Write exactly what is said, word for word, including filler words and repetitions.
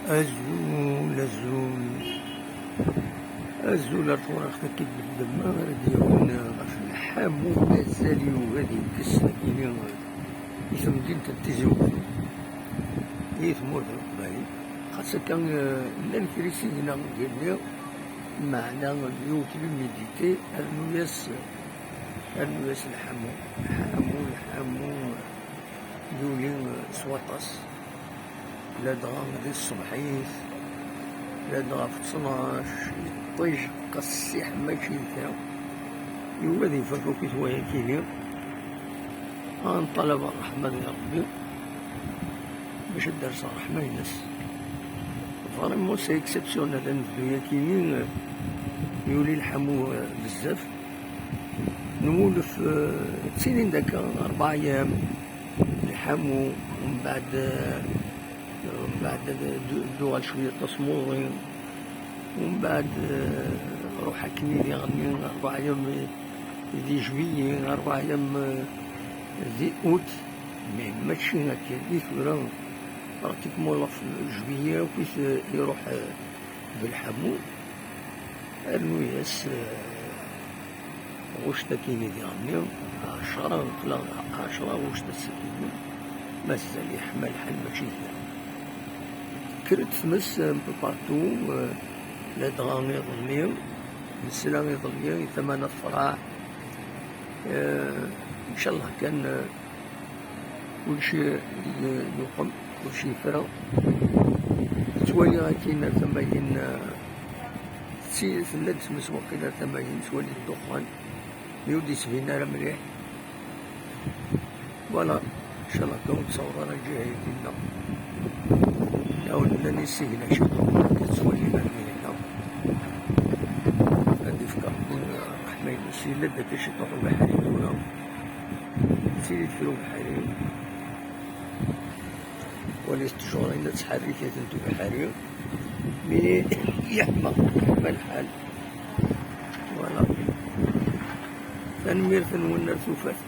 Azul, azul. Azul ar tewriqt-agi n ddemma ara d-yawin ɣef lḥamu mazal yugi ad yekkes akini i temdint n Tizi Uzzu, i tmurt n Leqbayel. Xas akka, eh, llan kra isigna deg-nni, meɛna yiwet l'humidité, rnu-yas, rnu-yas lḥamu, lḥamu, lḥamu, yuli, eh, s waṭas. Ladɣa di tṣebḥit, ladɣa ɣef ttnac, iṭij qessiḥ mačči d kra. Yugi ad ifak akk i twayakini. Ah, nṭalab ṛṛeḥma di Ṛebbi, bac ad d-ters ṛṛeḥma-ines. Vraiment, c'est exceptionnel, anebdu-yakini, yuli lḥamu, eh, bezzaf. Nwulef, eh, ttilin-d akka ṛebɛa ayyam, lḥamu, umbeɛd, eh, umbeɛd ad d-, d-uɣal cwiya tasmuḍi, umbeɛd, eh, ruḥ akken i diɣenni ṛebɛa ayyam di juillet, ṛebɛa ayyam, eh, di août, mais mačči akken i tura, pratiquement ɣef juillet akk i t-, iruḥ, eh, d lḥamu, rnu-yas, eh, ɣuct akini diɣenni, ɛecṛa, ṭla ɛecṛa ɣuct ass-akini, mazal yeḥma lḥal mačči d kra. Kkret tmes un peu partout, eh, ladɣa iḍelli, nesla iḍelli i tama n afraḥ, eh, ncallah kan, eh, Kullec y-, yuqem, kullec yefra. Ttwaliɣ akkin ar tama-yin, eh, tetti-, tella-d tmes waqil ar tama-yin, ttwali ddexxan, mi ur d-yettbin ara mliḥ. Voilà, ncallah kan ur d-tessaweḍ ara lǧiha-agi-nneɣ. Awen nnan isigna ciṭuḥ, ttwalin ar dihin-a. Ad d-ifk Ṛebbi ṛṛeḥma-ines, yella-d akka ciṭuḥ ubeḥri tura. Tili kra ubeḥri. Wali ttjuṛ-in la ttḥerriket n ubeḥri. Mi yeḥma, yeḥma lḥal. Voilà. Tanemmirt-nwen ar tufat.